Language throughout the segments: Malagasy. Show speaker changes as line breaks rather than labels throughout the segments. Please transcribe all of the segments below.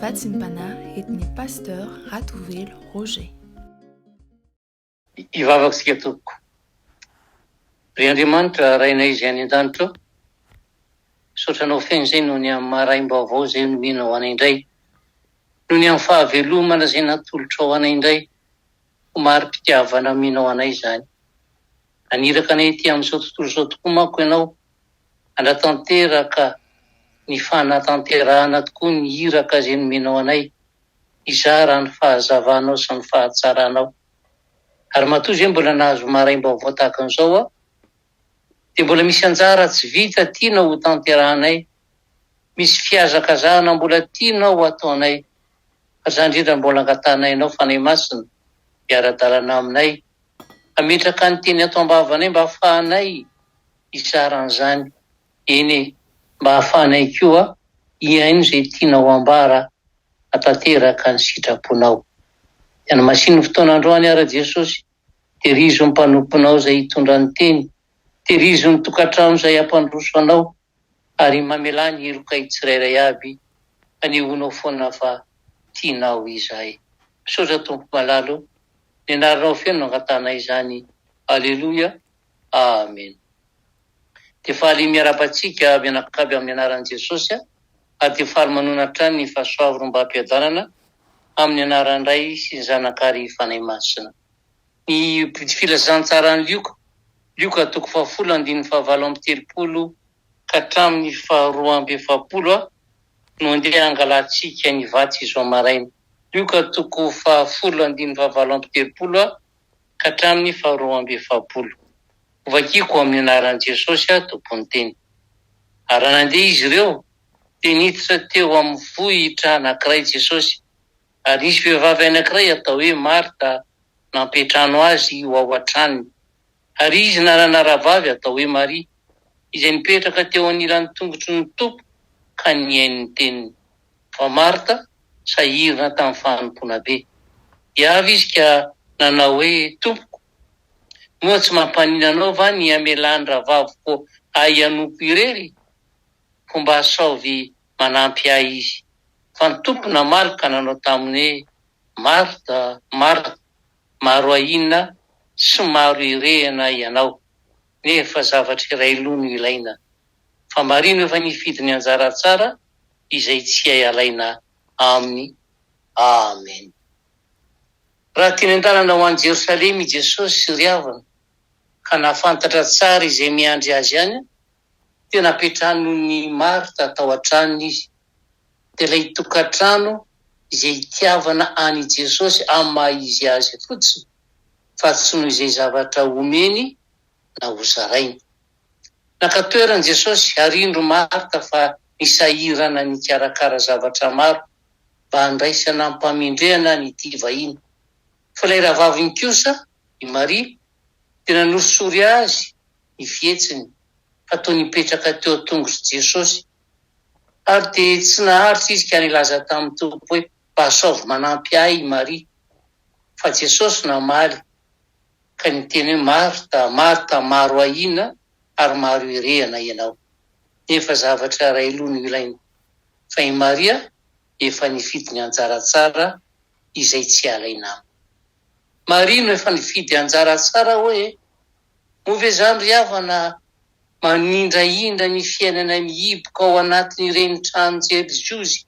Vatsim-panahy entin'ny Pasteur Ratovelo Roger.
Hivavaka isika tompoko. Ry Andriamanitra Rainay izay any an-danitra ô, misaotra Anao feno izay noho ny amin'ny maraim-baovao izay nomenao anay indray, noho ny amin'ny fahavelomana izay natolotrao anay indray, ho mari-pitiavana omenao anay izany. Naniraka anay ety amin'izao tontolo izao tokoa manko Ianao, hanatanteraka ny fanatanterahana tokoa ny iraka izay nomenao anay, hizara ny fahazavanao sy ny fahatsaranao. Ary matoa izay mbola nahazo maraim-baovao tahaka an'izao aho, dia mbola misy anjara tsy vita tianao ho tanterahanay, misy fihazakazahana mbola tianao ho ataonay. Fa izany indrindra mbola angatahanay Anao Fanahy Masina hiara-dalana aminay, hametraka ny teny ato am-bavanay mba hahafahanay hizara an'izany, eny e, mba hahafahanay koa hihaino izay tianao hambara hatanteraka ny sitraponao. Dia namasino ny fotoana androany ara Jesosy, tehirizo ny mpanomponao izay hitondra ny teny, tehirizo ny tokantrano izay hampandroso anao, ary mamelà ny helokay tsirairay aby, anehoanao foana fa tianao izahay. Misaotra Tompo malala o, ny anaranao feno no angatahanay izany. Aleloia. Amen. Dia faly miarahaba antsika mianakaby amin'ny anaran'i Jesosy ary dia faly manoana hatrany ny fahasoavrombam-piadanana amin'ny anaran'ny Ray sy ny Zanaka ary Fanahy Masina. Ny filazantsaran'i Lioka, Lioka toko fahafolo andininy fahavalo amby 30 ka hatramin'ny faharoa amby 40 no andeha hangalantsika ny vatsy izao maraina. Lioka toko fahafolo andininy fahavalo amby 30 ka hatramin'ny faharoa amby 40. Hovakiko amin'ny anaran'i Jesosy aho Tompon'ny teny. Ary raha nandeha izy ireo, dia niditra teo amin'ny vohitra anankiray Jesosy, ary nisy vehivavy anankiray atao hoe Marta nampiantrano azy ho ao an-tranony. Ary izy nanana rahavavy atao hoe Maria, izay nipetraka teo anilan'ny tongotry ny Tompo ka nihaino ny teniny. Fa Marta sahirana tamin'ny fanompoana be. Dia avy izy ka nanao hoe, Tompoko, moa tsy mampanina anao va ny hamelan'ny rahavaviko ahy hanompo irery? Koa mba asaovy manampy ahy izy. Fa ny Tompo namaly ka nanao taminy hoe, Marta, Marta, maro ahiana sy maro irehana ianao, nefa zavatra iray loha no ilaina. Fa Maria no efa nifidy ny anjara tsara izay tsy hay alaina aminy. Amen. Raha teny an-dalana ho any Jerosalema i Jesosy, ry havana, ka nahafantatra tsara izay miandry azy any, dia nampetranon'i Marta tao an-tranony izy. Dia ilay tokantrano izay itiavana an' i Jesosy amin'ny maha izy azy fotsiny, fa tsy noho izay zavatra omeny na hozarainy. Naka toerana Jesosy ary indro Marta fa nisahirana nikarakara zavatra maro mba handraisana amim-pamendrehana an' ity vahiny. Fa ilay rahavaviny kosa, i Maria, dia nanorisory azy ny fihetsiny, fa toa nipetraka teo an-tongotr'i Jesosy. Ary dia tsy naharitra izy ka nilaza tamin'ny Tompo hoe, Mba asaovy manampy ahy i Maria. Fa Jesosy namaly ka niteny hoe, Marta, Marta, maro ahiana ary maro irehana ianao, nefa zavatra iray loha no ilaina. Fa i Maria efa nifidy ny anjara tsara izay tsy alaina aminy. Maria no efa nifidy anjara tsara hoe? Moa ve izany ry havana Manindrahindra ny fiainana mihiboka ao anatin'ireny tranon-tserjozy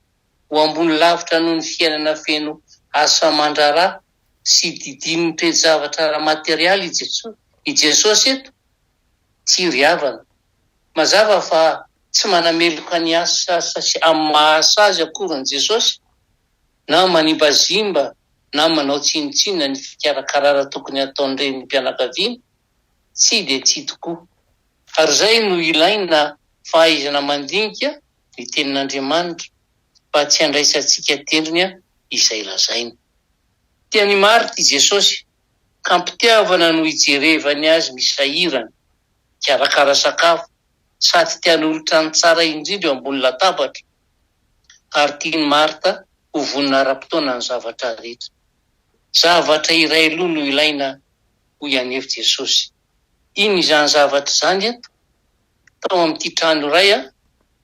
ho ambony lavitra noho ny fiainana feno asa aman-draharaha sy didinin'ny toe-javatra ara-materialy i Jesoa, i Jesosy eto? Tsia ry havana. Mazava fa tsy manameloka ny asa sy amin'ny maha asa azy akory ny Jesosy, na manimbazimba na manao tsinontsinona ny fikarakarana tokony hataon'ny renim-pianakaviana, Tsia dia tsia tokoa. Ary izay no ilaina fahaizana mandinika ny tenin'Andriamanitra mba tsy handraisantsika tendrony izay lazainy. Tian'i Marta i Jesosy ka am-pitiavana no ijerevany azy misahirana, mikarakara sakafo sady te hanolotra ny tsara indrindra eo ambony latabatra ary tian'i Marta ho vonona ara-potoana ny zavatra rehetra. Zavatra iray loha no ilaina hoy anefa Jesosy. Inona izany zavatra izany eto? Tao amin'ity trano iray aho,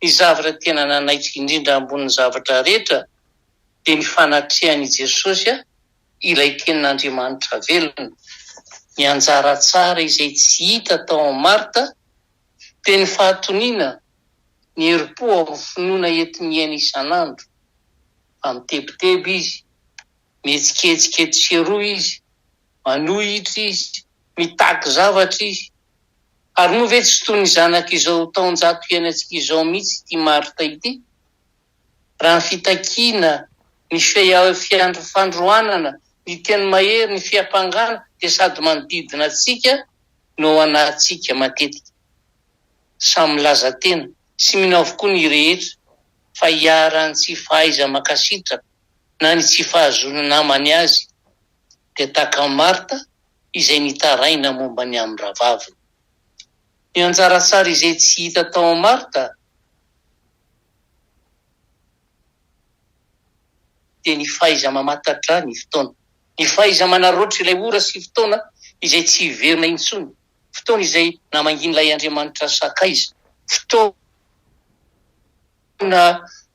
ny zavatra tena nanaitra indrindra ambonin'ny zavatra rehetra Dia ny fanatrehan' i Jesosy ilay Tenin'Andriamanitra velona. Ny anjara tsara izay tsy hita tao amin'i Marta dia ny fahatoniana, ny herim-po ao amin'ny finoana enti-miaina isan'andro. Fa mitebiteby izy, mihetsiketsika etsy sy eroa izy, manohitra izy, mitaky zavatra izy. Ary moa ve tsy toy ny zanak'izao taonjato iainantsika izao mihitsy ity Marta ity? Raha ny fitakiana, ny fandroanana, ny teny mahery, ny fiampangana dia sady manodidina antsika no ao anatintsika matetika. Samy milaza tena sy mino avokoa ny rehetra fa iharan'ny tsy fahaiza-mankasitraka na ny tsy fahazoana namany azy dia tahaka an'i Marta izay nitaraina momba ny amin'ny rahavaviny. Ny anjara tsara izay tsy hita tao amin'i Marta dia ny fahaiza-mamantatra ny fotoana. Ny fahaiza-manararaotra ilay ora sy fotoana izay tsy hiverina intsony, fotoana izay namangian'ilay Andriamanitra sakaiza, fotoana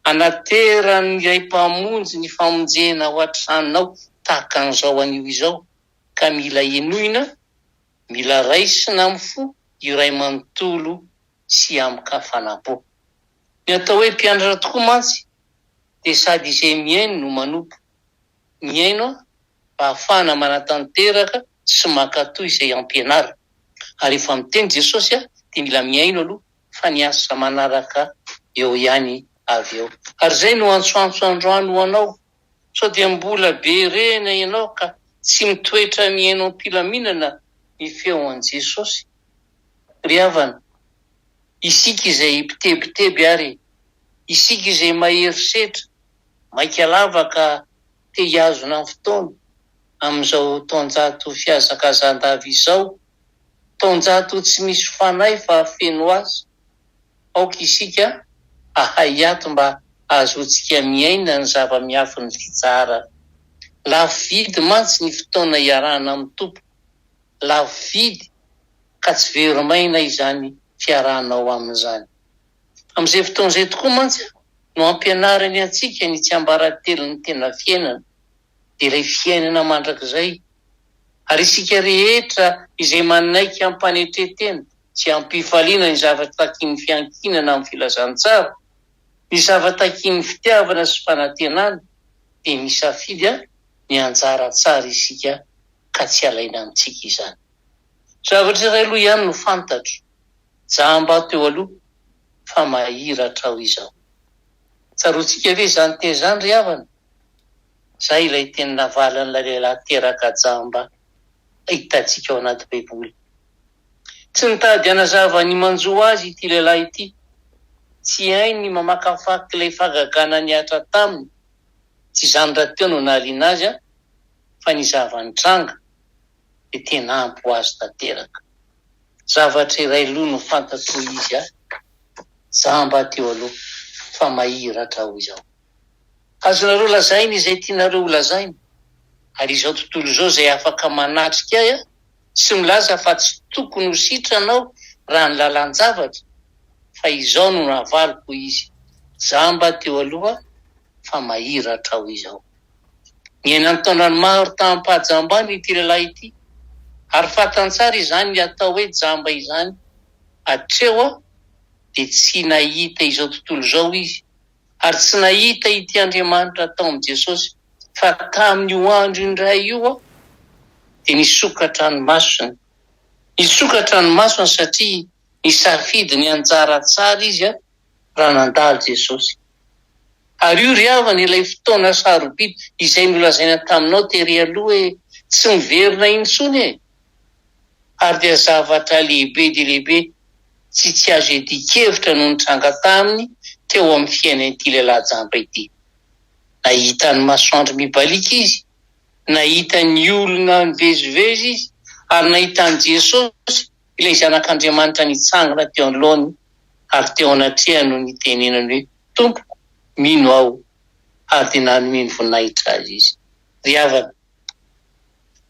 anateran'ilay Mpamonjy ny famonjena ao an-tranonao tahaka an'izao anio izao, ka mila henoina, mila raisina amin'ny fo iray manontolo sy amin-kafanam-po. Ny atao hoe mpianatra tokoa mantsy dia sady izay mihaino no manompo. Mihaino mba hahafahana manatanteraka sy mankatò izay ampianarina. Ary rehefa miteny Jesosy dia mila mihaino aloha fa ny asa manaraka eo ihany avy eo. Ary izay no antsoantso androany ho anao, sao dia mbola be rehina ianao ka tsy mitoetra mihaino am-pilaminana ny feo an'i Jesosy. Ry havana, isika izay mpitebiteby ary isika izay mahery setra, maika lava ka te hihazona ny fotoana amin'izao taonjato fihazakazan-dava izao, taonjato tsy misy fanahy fa feno asa, aoka isika hahay hiato mba hahazoantsika miaina ny zava-miafin'ny fitsaharana. Lafo vidy mantsy ny fotoana iarahana amin'ny Tompo. Lafo vidy ka tsy very maina izany fiarahanao aminy izany. Amin'izay fotoana izay tokoa mantsy no ampianarany antsika ny tsiambaratelon'ny tena fiainana, dia ilay fiainana mandrakizay. Ary isika rehetra izay manaiky am-panetren-tena sy am-pifaliana ny zava-takin'ny fiankinana amin'ny filazantsara, ny zava-takin'ny fitiavana sy fanantenana, dia misafidy ny anjara tsara isika ka tsy alaina amintsika izany. Zavatra iray aloha ihany no fantatro, jamba aho teo aloha fa mahiratra aho izao. Tsaroantsika ve izany teny izany ry havana? Izay ilay teny navalin'ilay lehilahy teraka jamba hitantsika ao anaty Baiboly. Tsy nitady hanazava ny manjo azy ity lehilahy ity. Tsy hainy ny mamakafaky ilay fahagagana nihatra taminy. Tsy izany rahateo no nahaliana azy fa ny zava-nitranga dia tena ampy ho azy tanteraka. Zavatra iray loha no fantatro hoy izy a! Jamba aho teo aloha fa mahiratra aho izao. Azonareo lazaina izay tianareo ho lazaina, ary izao tontolo izao izay afaka manatrika ahy sy milaza fa tsy tokony ho sitrana aho raha ny lalan-javatra, fa izao no navaliko hoy izy, jamba aho teo aloha fa mahiratra aho izao. Niaina an-taonany maro tamim-pahajambana ity lehilahy ity, ary fantany tsara izany atao hoe jamba izany. Hatreo dia tsy nahita izao tontolo izao izy, ary tsy nahita ity Andriamanitra tao amin'i Jesosy, fa tamin'io andro indray io dia nisokatra ny masony. Nisokatra ny masony satria nisafidy ny anjara tsara izy raha nandalo Jesosy. Ary io ry havana ilay fotoana sarobidy izay nolazaina taminao tery aloha hoe tsy miverina intsony e! Ary dia zavatra lehibe dia lehibe tsy tsy azo iadian-kevitra no nitranga taminy teo amin'ny fiainan'ity lehilahy jamba ity. Nahita ny masoandro mibaliaka izy, nahita ny olona nivezivezy izy, ary nahita an'i Jesosy ilay Zanak'Andriamanitra nitsangana teo anoloany ary teo anatrehany no nitenenany hoe, Tompoko, mino aho, ary dia nanome ny voninahitra Azy izy. Ry havana,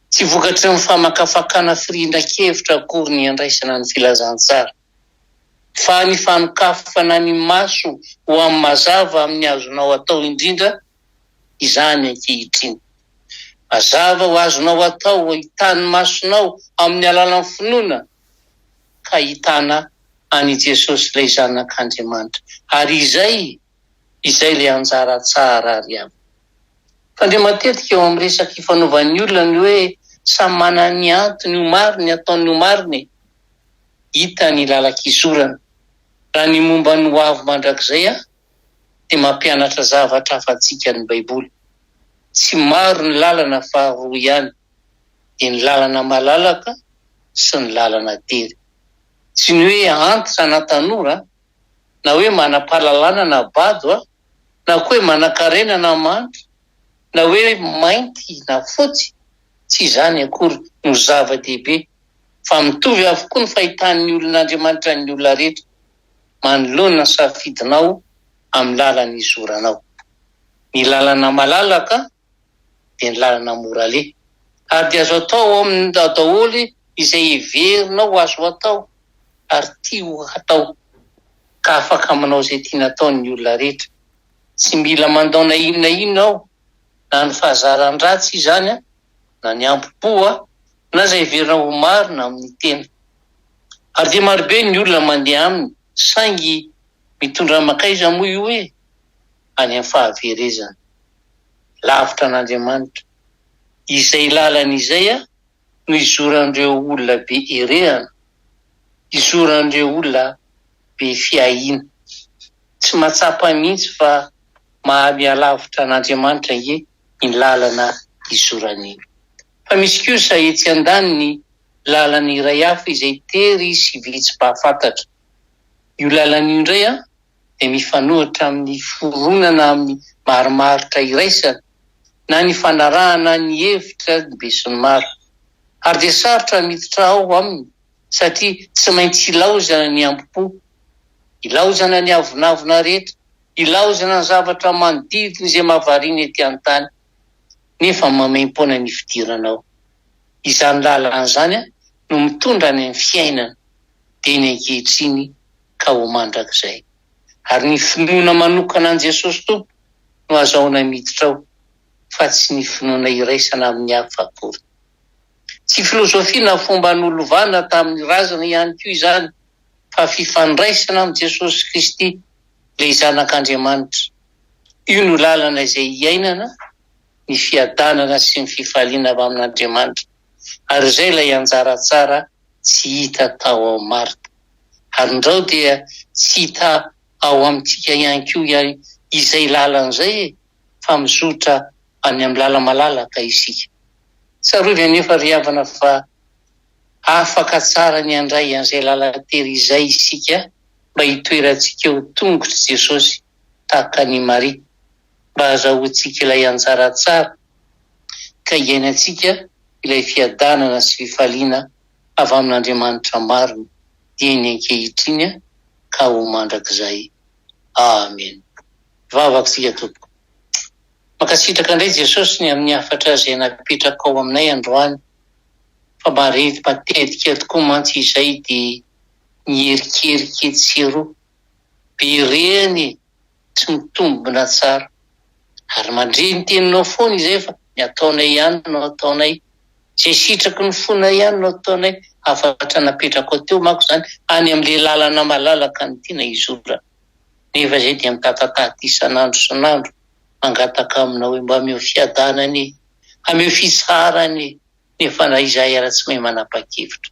tsy vokatry ny famakafakana firindran-kevitra akory ny handraisana ny filazantsara, fa ny fanokafana ny maso ho amin'ny mazava amin'ny azonao atao indrindra. izany ankehitriny. Mazava ho azonao atao hitan'ny masonao amin'ny alalan'ny finoana ka hahitana an'i Jesosy ilay Zanak'Andriamanitra. Ary izay, izay ilay anjara tsara ry havana. Fa ndre matetika eo amin'ny resaka ifanaovan'ny olona ny hoe samy manana ny antony ho marina, ny ataony ho marina e. Hita ny lalan-kizorana. Raha ny momba ny ho avy mandrakizay dia mampianatra zavatra hafa antsika ny Baiboly. Tsy maro ny lalana fa roa ihany, dia ny lalana malalaka sy ny lalana tery. Tsy ny hoe antitra na tanora, na hoe manam-pahalalana na bado, na koa hoe manankarena na mahantra, na hoe mainty na fotsy, tsy izany akory no zava-dehibe fa mitovy avokoa ny fahitan'ny olon'Andriamanitra ny olona rehetra manoloana ny safidinao amin'ny lalana izoranao. Ny lalana malalaka dia ny lalana mora aleha ary dia azo atao ao daholo izay heverinao ho azo atao ary tia ho hatao ka afaka manao izay tiana atao ny olona rehetra. Tsy mila mandao na inona inona ao na ny fahazaran-dratsy izany na ny ampo-po na izay heverina ho marina amin'ny tena. Ary dia marobe ny olona mandeha aminy saingy mitondra mankaiza moa io e? Any amin'ny fahaverezana. Lavitra an'Andriamanitra. Izay lalana izay no izoran'ireo olona be herehana, izoran'ireo olona be fiahiana. Tsy mahatsapa mihitsy fa maha-mihalavitra an'Andriamanitra ange iny lalana izorana iny. Fa misy kosa etsy andaniny lalana iray hafa izay tery sy vitsy mpahafantatra. Io lalana io indray dia mifanohitra amin'ny fironana amin'ny marimaritra iraisana na ny fanarahana ny hevitra ny besinimaro. Ary dia sarotra ny miditra ao aminy satria tsy maintsy ilaozana ny hambom-po, ilaozana ny avonavona rehetra, ilaozana ny zavatra manodidina izay mahavariana ety an-tany, nefa maimaim-poana ny fidirana ao. Izany lalana izany no mitondra any amin'ny fiainana, dia ny ankehitriny ka ho mandrakizay. Ary ny finoana manokana an'i Jesosy Tompo no azahoana miditra ao fa tsy ny finoana iraisana amin'ny hafa akory. Tsy filozofia na fomba nolovana tamin'ny razana ihany koa izany fa fifandraisana amin'i Jesosy Kristy, ilay Zanak'Andriamanitra. Io no lalana izay iainana ny fiadanana sy ny fifaliana avy amin'Andriamanitra. Ary izay ilay anjara tsara tsy hita tao ao Marta. Ary ndrao dia tsy hita ao amintsika ihany koa izay lalana izay e, fa mizotra any amin'ny lala-malalaka isika. Tsarovy anefa ry havana fa afaka tsara ny handray an'izay lala-tery izay isika mba hitoerantsika eo tongotr'i Jesosy tahaka an'i Maria, mba hahazahoantsika ilay anjara tsara ka hiainantsika ilay fiadanana sy fifaliana avy amin'Andriamanitra marina dieny ankehitriny ka ho mandrakizay. Amen. Hivavaka isika tompoko. Mankasitraka indray Jesosy ny amin'ny hafatra izay napetrakao aminay androany fa mba re matetika tokoa mantsy izay dia miherikerika etsy sy eroa. Be rehany e! Tsy mitombina tsara. Ary mandre ny teninao foana izay fa ny ataonay ihany no ataonay. Izay sitraky ny fonay ihany no ataonay. Hafatra napetrakao teo manko izany any amin'ilay lalana malalaka ny tiana hizorana. Nefa izay dia mitatatata isan'andro isan'andro mangataka aminao hoe mba ameo fiadanana e! Ameo fitsaharana e! Nefa na izahay ara tsy mahay manapa-kevitra.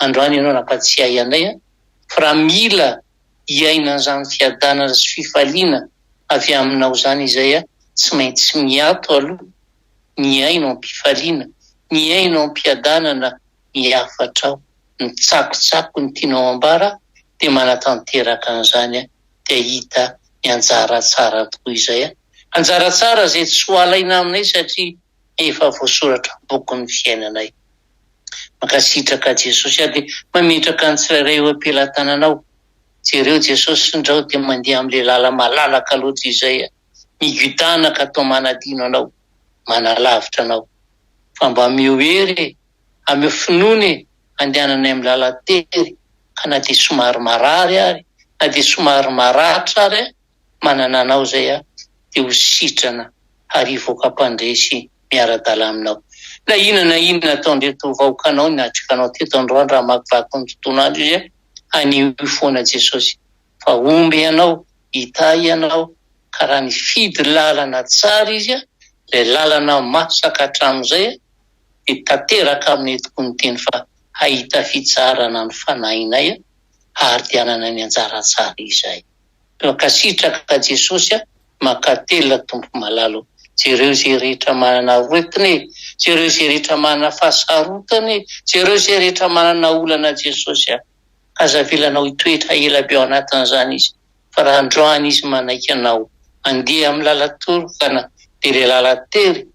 Androany ianao nampatsiahy anay fa raha mila hiaina an'izany fiadanana sy fifaliana avy aminao izany izay tsy maintsy miato aloha, mihaino am-pifaliana, mihaino am-piadanana ny hafatrao, mitsakotsako ny tianao ambara dia manatanteraka an'izany dia hita ny anjara tsara tokoa izay. Anjara tsara izay tsy ho alaina aminay satria efa voasoratra am-bokin'ny fiainanay. Mankasitraka Jesosy aho dia mametraka ny tsirairay eo am-pelatananao. Jereo Jesosy ndrao dia mandeha amin'ilay lala malalaka loatra izay migodana ka toa manadino anao, manalavitra anao. Fa mba ameo hery e, ameo finoana e, andehananay amin'ny lala-tery ka na dia somary marary ary, na dia somary maratra ary manana anao izay aho dia ho sitrana. Ary hivoaka mpandresy miara-dala aminao. Na inona na inona ataon'ireto vahoakanao niatrika anao teto androany raha hamakivaky ny tontolo andro izy, anio foana Jesosy fa homby anao, hitahy anao, ka raha nifidy lalana tsara izy, ilay lalana masaka hatramin'izay, dia tanteraka aminay tokoa ny teny fa hahita fitsaharana ny fanahinay ary dia hanana ny anjara tsara izahay. Mankasitraka Jesosy a, mankatelina Tompo malala o. Jereo izay rehetra manana aretina e, jereo izay rehetra manana fahasarotana e, jereo izay rehetra manana olana Jesosy a. Aza avelanao hitoetra ela be ao anatin'izany izy fa raha androany izy manaiky anao andeha amin'ny lalan-torokana dia ilay lalan-tery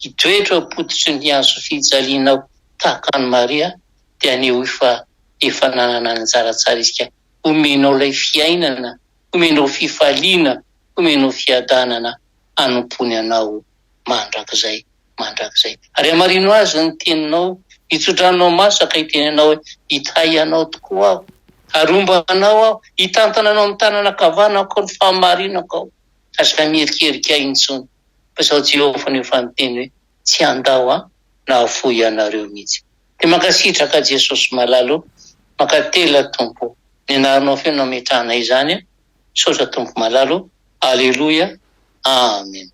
hitoetra eo am-pototry ny hazo fijalianao tahaka an'i Maria dia anehoy fa efa nanana ny anjara tsara izy ka omenao ilay fiainana, omenao fifaliana, omenao fiadanana hanompoany anao mandrakizay mandrakizay. Ary hamarino azy ny teninao, hitso-dranonao masaka hiteny anao hoe, Hitahy anao tokoa aho, ary homba anao aho, hitantana anao amin'ny tanana ankavanako ny fahamarinako aho. Aza miherikerika intsony, fa izaho Jehovah no efa niteny hoe, Tsy handao ahy na hahafoy anareo mihitsy. Dia mankasitraka Jesosy malala o, mankatelina Tompo o, ny anaranao feno no ametrahana izany, misaotra Tompo malala o, Aleloia, Amen.